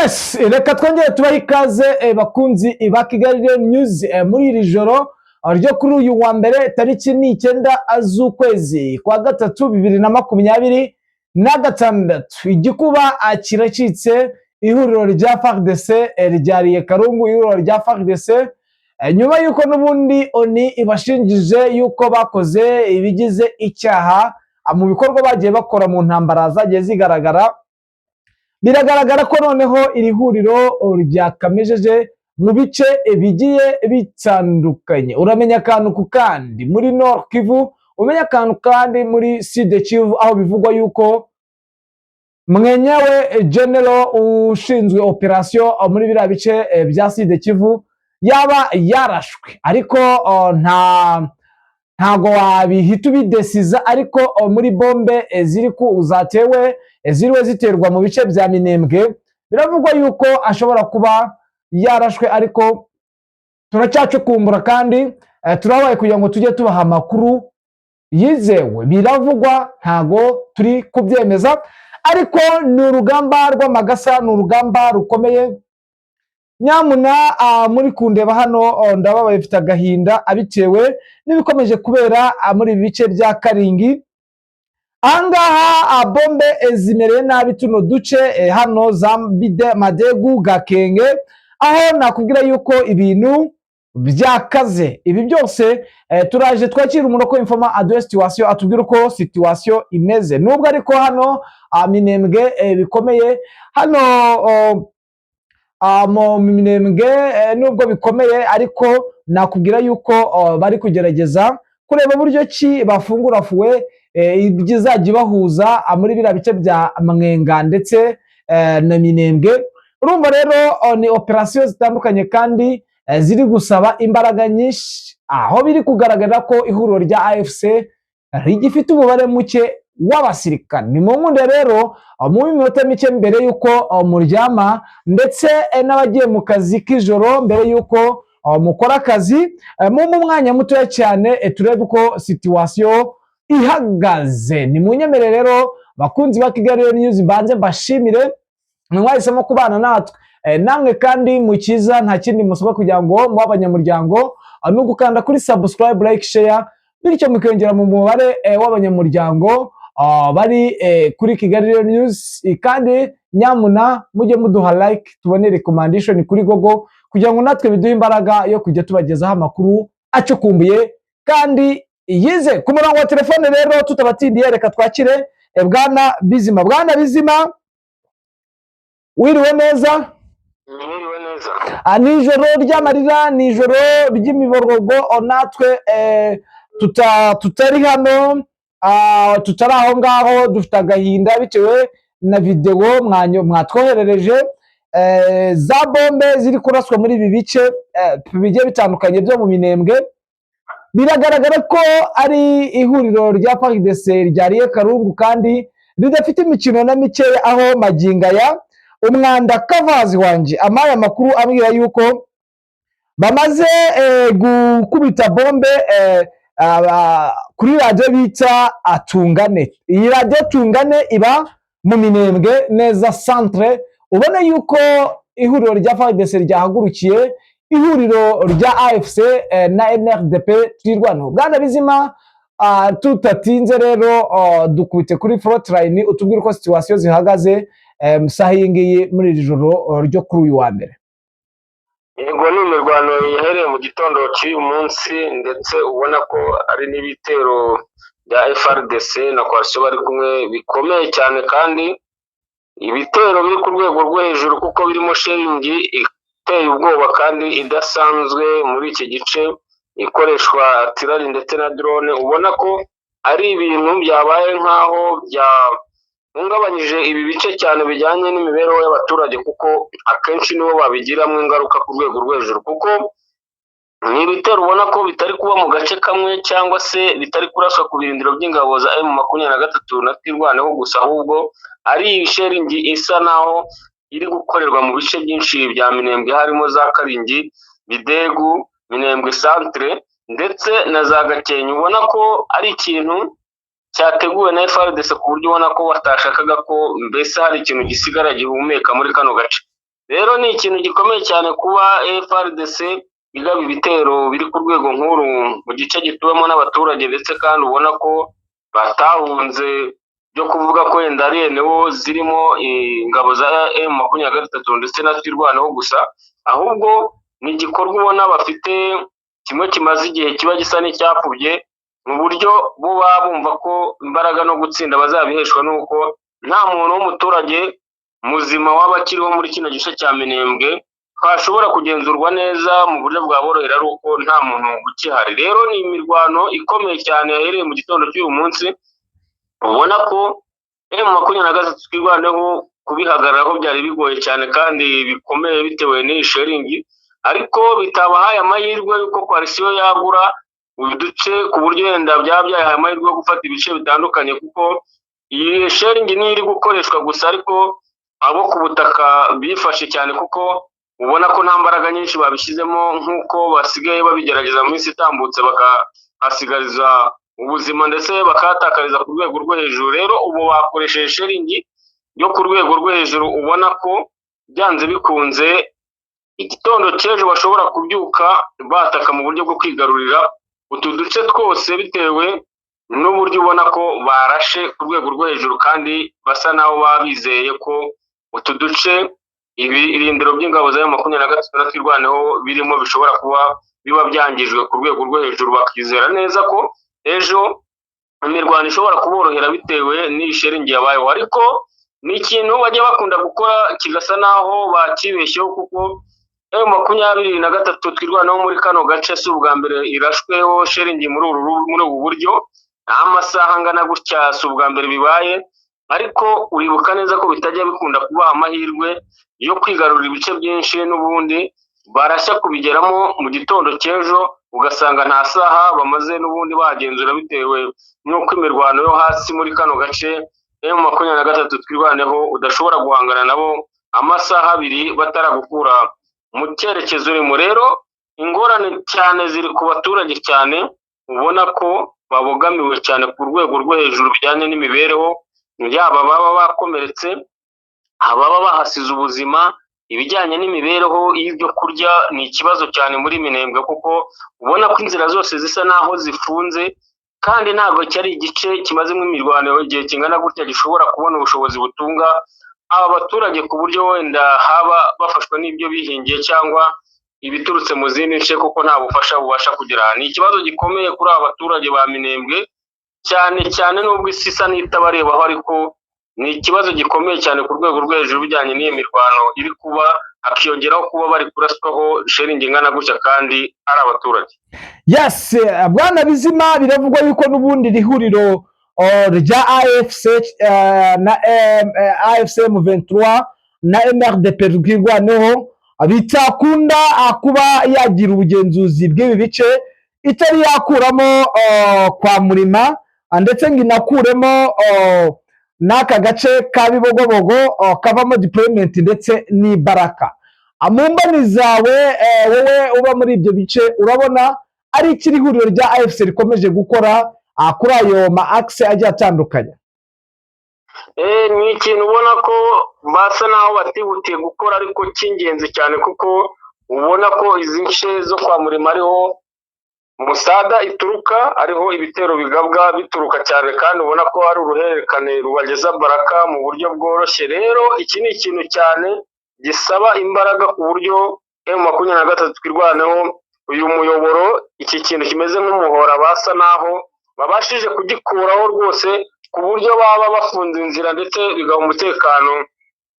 Yes, reka twongere tubahe ikaze, bakunzi ba Kigali News, muri iri joro ryo kuri uyu wa mbere, tariki ni 9 z'ukwezi kwa gatatu 2026. Igikuba kiracitse, ihuriro rya FARDC ryariye karungu. Ihuriro rya FARDC, nyuma y'uko n'ubundi ONU ibashinjije y'uko bakoze ibigize icyaha mu bikorwa bagiye bakora mu ntambara zagiye zigaragara, biragaragara ko noneho iri huriro ryakamejeje mu bice bigiye bitandukanye. Uramenya akantu ku kandi muri Nord Kivu, umenya akantu kandi muri Sud Kivu, aho bivugwa yuko mwenyewe general ushinzwe operation muri biriya bice bya Sud Kivu yaba yarashwe, ariko ntago wabihita ubidesiza. Ariko muri bombe ziri ku zatewe, ziriwe ziterwa mu bice bya Minembwe, biravugwa yuko ashobora kuba yarashwe, ariko turacyacukumbura kandi turabaye kugira ngo tujye tubaha amakuru yizewe. Biravugwa, ntago turi kubyemeza, ariko ni urugamba rw'amagasa, ni urugamba rukomeye. Nyamuna muri kundeba hano, ndababaye, mfite agahinda abitewe n'ibikomeje kubera muri ibi bice bya Karingi. Ahangaha bombe zimereye nabi tuno duce, hano za Madegu, Gakenge, aho nakubwira yuko ibintu byakaze. Ibi byose turaje twakira umuroko informa aduhe situation, atubwire uko situation imeze. Nubwo ariko hano Minembwe bikomeye hano, oh, mu Minembwe nubwo bikomeye, ariko nakubwira yuko bari kugerageza kureba uburyo ki bafungura fuwe izajya ibahuza muri biriya bice bya Mwenga ndetse na Minembwe. Urumva rero ni operasiyo zitandukanye kandi ziri gusaba imbaraga nyinshi, aho biri kugaragara ko ihuriro rya AFC rigifite umubare muke w'abasirikare. Ni mu nkunde rero mu minota mike mbere y'uko muryama, ndetse n'abagiye mu kazi k'ijoro, mbere y'uko mukora akazi, mu mwanya mutoya cyane turebe uko situation ihagaze. Ni mu nyemere rero, bakunzi ba Kigali News, mbanze mbashimire mwahisemo kubana natwe. Namwe kandi mukiza nta kindi musabwa kugira ngo mube abanyamuryango, ni ugukanda kuri subscribe, like, share, bityo mukiyongera mu mubare w'abanyamuryango bari kuri Kigali News. Kandi nyamuna mujye muduha like, tubone recommendation kuri Google, kugira ngo natwe biduhe imbaraga yo kujya tubagezaho amakuru acukumbuye kandi yize. Ku murongo wa telefone rero, tutabatindiye, reka twakire bwana Bizima. Bwana Bizima, wiriwe neza? Mwiriwe neza. Ni ijoro ry'amarira, ni ijoro ry'imiborogo. Natwe tutari hano, tutari aho ngaho, dufite agahinda bitewe na videwo mwatwoherereje za bombe ziri kuraswa muri ibi bice bigiye bitandukanye byo mu Minembwe. Biragaragara ko ari ihuriro rya FARDC ryariye karungu kandi ridafite imikino na mikeya, aho magingo aya umwanda kavazi wanjye amaye amakuru ambwira yuko bamaze gukubita bombe kuri radiyo bita Tungane. Iyi radiyo Tungane iba mu Minembwe neza centre. Ubona yuko ihuriro rya FARDC ryahagurukiye ihuriro rya AFC na MRDP Twirwaneho. Bwana Bizima, tutatinze rero, dukubite kuri frontline, utubwire uko situation zihagaze saha iyi ngiyi muri iri joro ryo kuri uyu wa mbere. Yego, ni imirwano yahereye mu gitondo cy'uyu munsi, ndetse ubona ko ari n'ibitero bya FARDC na coalition bari kumwe bikomeye cyane, kandi ibitero biri ku rwego rwo hejuru, kuko birimo shelling iteye ubwoba kandi idasanzwe muri iki gice, ikoreshwa artillery ndetse na drone. Ubona ko ari ibintu byabaye nk'aho byahungabanyije ibi bice cyane bijyanye n'imibereho y'abaturage, kuko akenshi nibo babigiramo ingaruka ku rwego rwo hejuru, kuko ni ibitero ubona ko bitari kuba mu gace kamwe cyangwa se bitari kuraswa ku birindiro by'ingabo za M23 na Twirwaneho gusa, ahubwo ari shelling isa naho iri gukorerwa mu bice byinshi bya Minembwe, harimo za Karingi, Bidegu, Minembwe centre ndetse na za Gakenke. Ubona ko ari ikintu cyateguwe na FARDC, ku buryo ubona ko batashakaga ko mbese hari ikintu gisigara gihumeka muri kano gace. Rero ni ikintu gikomeye cyane kuba FARDC igaba ibitero biri ku rwego nk'uru mu gice gituwemo n'abaturage, ndetse kandi ubona ko batahunze byo kuvuga ko wenda ari enewo zirimo ingabo za M23 ndetse na Twirwaneho gusa, ahubwo ni igikorwa ubona bafite kimwe kimaze igihe kiba gisa n'icyapfubye, mu buryo bo baba bumva ko imbaraga no gutsinda bazabiheshwa n'uko nta muntu w'umuturage muzima waba akiriho muri kino gice cya Minembwe hashobora kugenzurwa neza mu buryo bwaborohera ari uko nta muntu ukihari. Rero ni imirwano ikomeye cyane yahereye mu gitondo cy'uyu munsi, ubona ko M23 Twirwaneho kubihagararaho byari bigoye cyane kandi bikomeye bitewe n'iyi shelling, ariko bitabahaye amahirwe y'uko coalition yagura uduce ku buryo wenda byaba byahaye amahirwe yo gufata ibice bitandukanye, kuko iyi shelling niyo iri gukoreshwa gusa, ariko abo ku butaka bifashe cyane kuko ubona ko nta mbaraga nyinshi babishyizemo nk'uko basigaye babigerageza mu minsi itambutse, bakahasigariza ubuzima ndetse bakahatakariza ku rwego rwo hejuru. Rero ubu bakoresheje shelling yo ku rwego rwo hejuru, ubona ko byanze bikunze igitondo cy'ejo bashobora kubyuka bataka mu buryo bwo kwigarurira utu duce twose, bitewe n'uburyo ubona ko barashe ku rwego rwo hejuru, kandi basa naho baba bizeye ko utu duce ibirindiro by'ingabo za M23 na Twirwaneho birimo bishobora kuba biba byangijwe ku rwego rwo hejuru, bakizera neza ko ejo imirwano ishobora kuborohera bitewe n'iyi shelling yabayeho. Ariko ni ikintu bajya bakunda gukora kigasa naho bakibeshyeho, kuko M23 Twirwaneho muri kano gace si ubwa mbere irashweho shelling muri ubu buryo, nta masaha angana gutya, si ubwa mbere bibaye, ariko uribuka neza ko bitajya bikunda kubaha amahirwe yo kwigarurira ibice byinshi, n'ubundi barashya kubigeramo mu gitondo cy'ejo ugasanga nta saha bamaze n'ubundi bagenzura, bitewe n'uko imirwano yo hasi muri kano gace M23 Twirwaneho udashobora guhangana nabo amasaha abiri bataragukura mu cyerekezo urimo. Rero ingorane cyane ziri ku baturage cyane, ubona ko babogamiwe cyane ku rwego rwo hejuru bijyanye n'imibereho, yaba baba bakomeretse, ababa bahasize ubuzima, ibijyanye n'imibereho y'ibyo kurya ni ikibazo cyane muri Minembwe, kuko ubona ko inzira zose zisa naho zifunze, kandi ntabwo cyari igice kimazemo imirwano igihe kingana gutya gishobora kubona ubushobozi butunga aba baturage ku buryo wenda haba bafashwa n'ibyo bihingiye cyangwa ibiturutse mu zindi nce, kuko nta bufasha bubasha kugera. Ni ikibazo gikomeye kuri aba baturage ba Minembwe cyane cyane, nubwo isi isa n'itabarebaho, ariko ni ikibazo gikomeye cyane ku rwego rwo hejuru bijyanye n'iyi mirwano iri kuba, hakiyongeraho kuba bari kuraswaho shelling ingana gutya kandi ari abaturage. Yes, bwana Bizima, biravugwa yuko n'ubundi iri huriro rya AFC na AFC M23 na MRDP Twirwaneho bitakunda kuba yagira ubugenzuzi bw'ibi bice itari yakuramo kwa Murima, ndetse ngo inakuremo n'aka gace ka Bibogobogo kavamo deployment ndetse n'ibaraka. Mu mboni zawe, wowe uba muri ibyo bice, urabona ari ikiri huriro rya AFC rikomeje gukora kuri ayo ma axe agiye atandukanye? Ni ikintu ubona ko basa naho batihutiye gukora ariko cy'ingenzi cyane, kuko ubona ko izi nce zo kwa Murima ariho musada ituruka, ariho ibitero bigabwa bituruka cyane, kandi ubona ko ari uruhererekane rubageza Baraka mu buryo bworoshye. Rero iki ni ikintu cyane gisaba imbaraga ku buryo M23 Twirwaneho uyu muyoboro, iki kintu kimeze nk'umuhora, basa naho babashije kugikuraho rwose, ku buryo baba bafunze inzira ndetse bigaha umutekano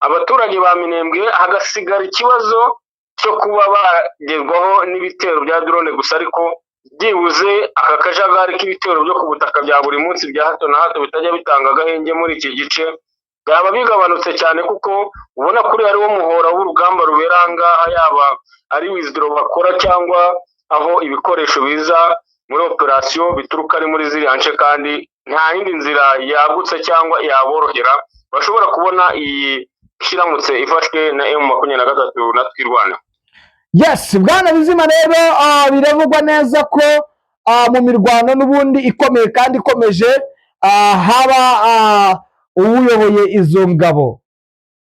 abaturage ba Minembwe, hagasigara ikibazo cyo kuba bagerwaho n'ibitero bya drone gusa, ariko byibuze aka kajagari k'ibitero byo ku butaka bya buri munsi bya hato na hato bitajya bitanga agahenge muri iki gice byaba bigabanutse cyane, kuko ubona kuri hariwo muhora w'urugamba rubera aha ngaha, yaba ari withdraw bakora cyangwa aho ibikoresho biza muri operasiyo bituruka ari muri ziriya nce, kandi nta yindi nzira yagutse cyangwa yaborohera bashobora kubona iyi iramutse ifashwe na M23 na Twirwaneho. Yes, bwana Bizima, rero biravugwa neza ko mu mirwano n'ubundi ikomeye kandi ikomeje, haba uwuyoboye izo ngabo.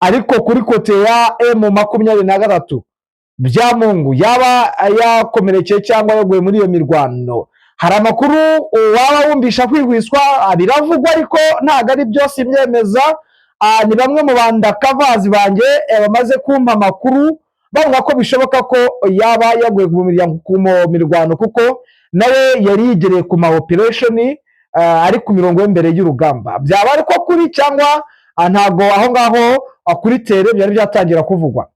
Ariko kuri côté ya M23, Byamungu yaba yakomerekeye cyangwa yaguye muri iyo mirwano, hari amakuru waba wumvisha kwihwiswa? Biravugwa ariko ntabwo ari byose imyemeza. Ni bamwe mu ba undercovers banjye bamaze kumpa amakuru, bavuga ko bishoboka ko yaba yaguye mu mirwano, kuko nawe yari yigereye ku ma operation, ari ku mirongo y'imbere y'urugamba. Byaba ariko kuri cyangwa ntabwo aho ngaho kuri terrain byari byatangira kuvugwa?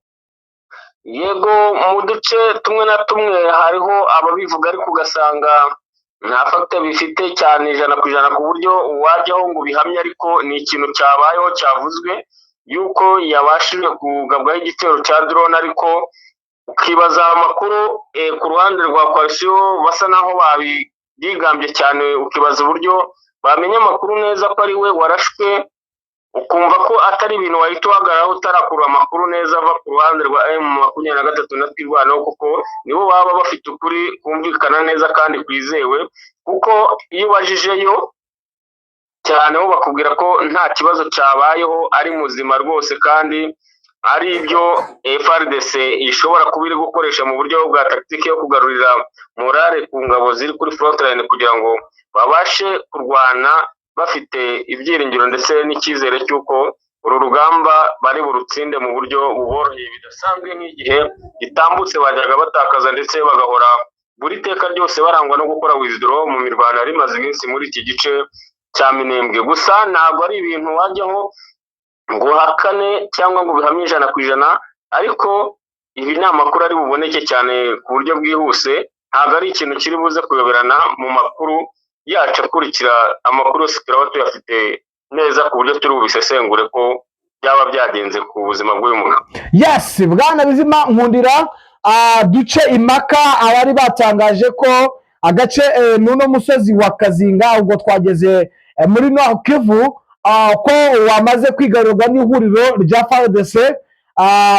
Yego, mu duce tumwe na tumwe hariho ababivuga, ariko ugasanga nta fact bifite cyane 100% ku buryo wajyaho ngo ubihamye, ariko ni ikintu cyabayeho, cyavuzwe yuko yabashije kugabwaho igitero cya drone. Ariko ukibaza amakuru ku ruhande rwa coalition basa naho babyigambye cyane, ukibaza uburyo bamenya amakuru neza ko ari we warashwe, ukumva ko atari ibintu wahita uhagararaho utarakura amakuru neza ava ku ruhande rwa M23 na Twirwaneho, kuko nibo baba bafite ukuri kumvikana neza kandi kwizewe. Kuko iyo ubajijeyo cyane, bo bakubwira ko nta kibazo cyabayeho, ari muzima rwose, kandi ari ibyo FARDC ishobora kuba iri gukoresha mu buryo bwa tactique yo kugarurira morale ku ngabo ziri kuri frontline, kugira ngo babashe kurwana bafite ibyiringiro ndetse n'icyizere cy'uko uru rugamba bari burutsinde mu buryo buboroheye bidasanzwe, nk'igihe gitambutse bajyaga batakaza, ndetse bagahora buri teka ryose barangwa no gukora withdraw mu mirwano yari imaze iminsi muri iki gice cya Minembwe. Gusa ntabwo ari ibintu wajyaho ngo uhakane cyangwa ngo ubihamye 100%, ariko ibi ni amakuru ari buboneke cyane ku buryo bwihuse. Ntabwo ari ikintu kiri buze kuyoberana mu makuru yacu akurikira. Amakuru yose turaba tuyafite neza ku buryo turi bubisesengure ko byaba byagenze ku buzima bw'uyu mugabo. Yes, bwana Bizima Nkundira, duce impaka abari batangaje ko agace n'uno musozi wa Kazinga, ubwo twageze muri Nord Kivu, ko wamaze kwigarurwa n'ihuriro rya FARDC.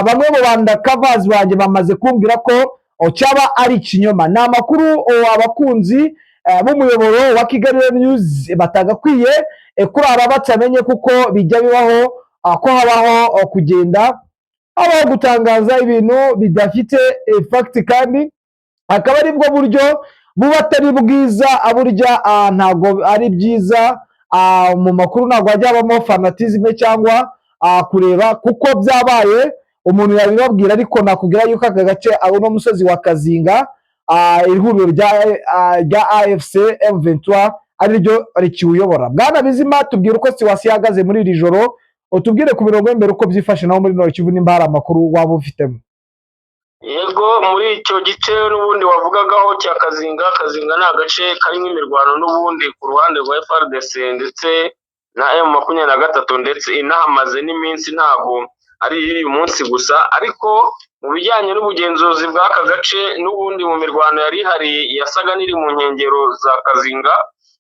Bamwe mu ba undercovers banjye bamaze kumbwira ko cyaba ari ikinyoma. Ni amakuru abakunzi b'umuyoboro wa Kigali News batagakwiye kurara batamenye, kuko bijya bibaho ko habaho kugenda habaho gutangaza ibintu bidafite fact, kandi akaba ari bwo buryo buba atari bwiza. Burya ntabwo ari byiza, mu makuru ntabwo hajya habamo fanatisme cyangwa kureba kuko byabaye umuntu yabibabwira. Ariko nakubwira yuko aka gace, uno musozi wa Kazinga, ihuriro rya AFC M23 ari ryo rikiwuyobora. Bwana Bizima, tubwire uko situation ihagaze muri iri joro, utubwire ku mirongo y'imbere uko byifashe naho muri Nord Kivu, nimba hari amakuru waba ufitemo. Yego, muri icyo gice n'ubundi wavugagaho cya Kazinga, Kazinga ni agace karimo imirwano n'ubundi ku ruhande rwa FARDC ndetse na M23, ndetse inahamaze n'iminsi, ntabwo ari iy'uyu munsi gusa. Ariko mu bijyanye n'ubugenzuzi bw'aka gace, n'ubundi mu mirwano yari ihari yasaga n'iri mu nkengero za Kazinga,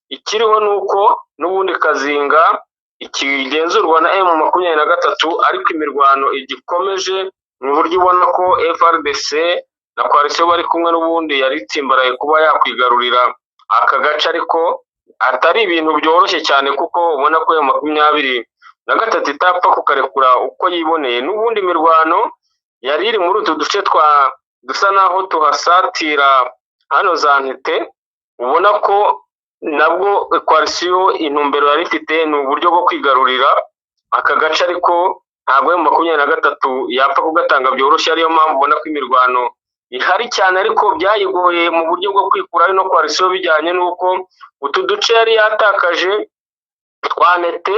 ikiriho ni uko n'ubundi Kazinga ikigenzurwa na M23, ariko imirwano igikomeje mu buryo ubona ko FARDC na coalition bari kumwe n'ubundi yari itsimbaraye kuba yakwigarurira aka gace, ariko atari ibintu byoroshye cyane, kuko ubona ko M23 itapfa kukarekura uko yiboneye. N'ubundi imirwano yari iri muri utu duce twa dusa naho tuhasatira hano za Ntete, ubona ko nabwo coalition intumbero yari ifite ni uburyo bwo kwigarurira aka gace, ariko ntabwo M23 yapfa kugatanga byoroshye. Ariyo mpamvu ubona ko imirwano ihari cyane, ariko byayigoye mu buryo bwo kwikuraho ino coalition, bijyanye n'uko utu duce yari yatakaje twa Ntete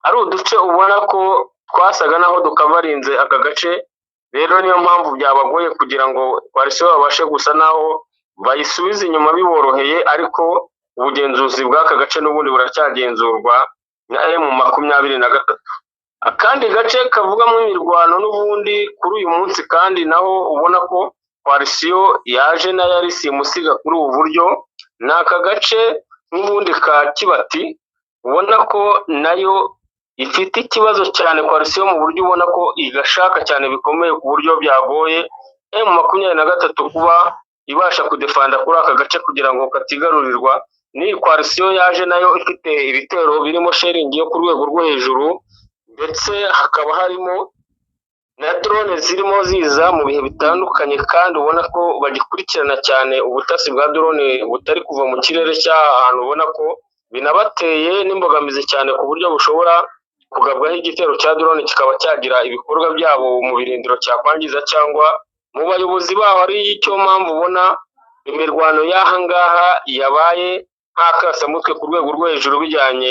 ari uduce ubona ko twasaga naho dukavarinze aka gace. Rero niyo mpamvu byabagoye kugira ngo coalition babashe gusa naho bayisubize inyuma biboroheye, ariko ubugenzuzi bw'aka gace n'ubundi buracyagenzurwa na M23. Akandi gace kavugamo imirwano n'ubundi kuri uyu munsi, kandi naho ubona ko coalition yaje nayo ari simusiga kuri ubu buryo, ni aka gace n'ubundi ka Kibati, ubona ko nayo ifite ikibazo cyane coalition, mu buryo ubona ko igashaka cyane bikomeye, ku buryo byagoye M23 kuba ibasha kudefanda kuri aka gace kugira ngo katigarurirwa n'iyi coalition yaje nayo ifite ibitero birimo shelling yo ku rwego rwo hejuru, ndetse hakaba harimo na drone zirimo ziza mu bihe bitandukanye, kandi ubona ko bagikurikirana cyane ubutasi bwa drone butari kuva mu kirere cy'aha hantu, ubona ko binabateye n'imbogamizi cyane ku buryo bushobora kugabwaho igitero cya drone kikaba cyagira ibikorwa byabo mu birindiro cyakwangiza cyangwa mu bayobozi baho. Ari cyo mpamvu ubona imirwano y'aha ngaha yabaye nk'akasamutwe ku rwego rwo hejuru, bijyanye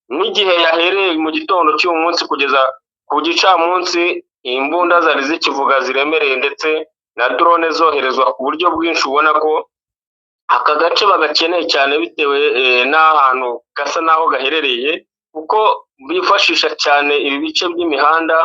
n'igihe yahereye mu gitondo cy'uyu munsi kugeza ku gicamunsi, imbunda zari zikivuga ziremereye ndetse na drone zoherezwa ku buryo bwinshi. Ubona ko aka gace bagakeneye cyane bitewe n'ahantu gasa n'aho gaherereye, kuko bifashisha cyane ibi bice by'imihanda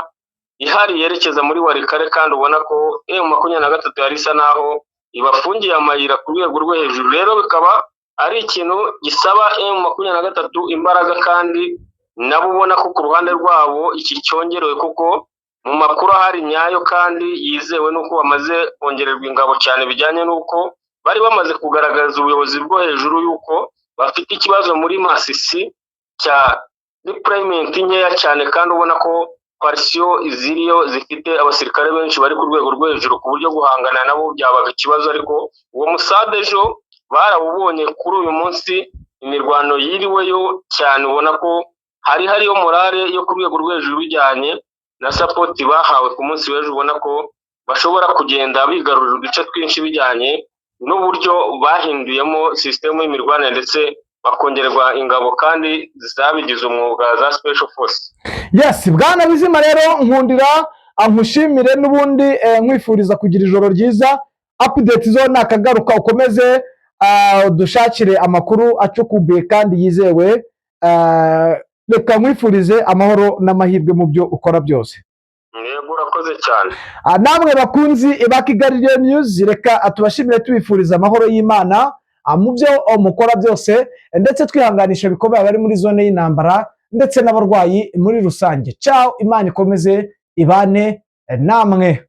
ihari yerekeza muri Walikale, kandi ubona ko M23 yari isa n'aho ibafungiye amayira ku rwego rwo hejuru. Rero bikaba ari ikintu gisaba M23 imbaraga, kandi nabo ubona ko ku ruhande rwabo iki cyongerewe, kuko mu makuru ahari nyayo kandi yizewe nuko bamaze kongererwa ingabo cyane, bijyanye n'uko bari bamaze kugaragaza ubuyobozi bwo hejuru yuko bafite ikibazo muri Masisi cya deployment nkeya cyane, kandi ubona ko coalition ziriyo zifite abasirikare benshi bari ku rwego rwo hejuru, ku buryo guhangana nabo byabaga ikibazo. Ariko uwo musade ejo barawubonye. Kuri uyu munsi imirwano yiriweyo cyane, ubona ko hari hariyo morale yo ku rwego rwo hejuru bijyanye na support bahawe ku munsi w'ejo, ubona ko bashobora kugenda bigarurira uduce twinshi bijyanye n'uburyo bahinduyemo sisitemu y'imirwanire, ndetse bakongererwa ingabo kandi zabigize umwuga za special force. Yes, bwana Bizima, rero nkundira nkushimire n'ubundi nkwifuriza kugira ijoro ryiza. Update zo nakagaruka, ukomeze dushakire amakuru acukumbuye kandi yizewe. Reka nkwifurize amahoro n'amahirwe mu byo ukora byose. Yego, urakoze cyane. Namwe bakunzi ba Kigali Real News, reka tubashimire tubifuriza amahoro y'Imana mu byo mukora byose, ndetse twihanganisha bikomeye abari muri zone y'intambara ndetse n'abarwayi muri rusange. Ciao, Imana ikomeze ibane namwe.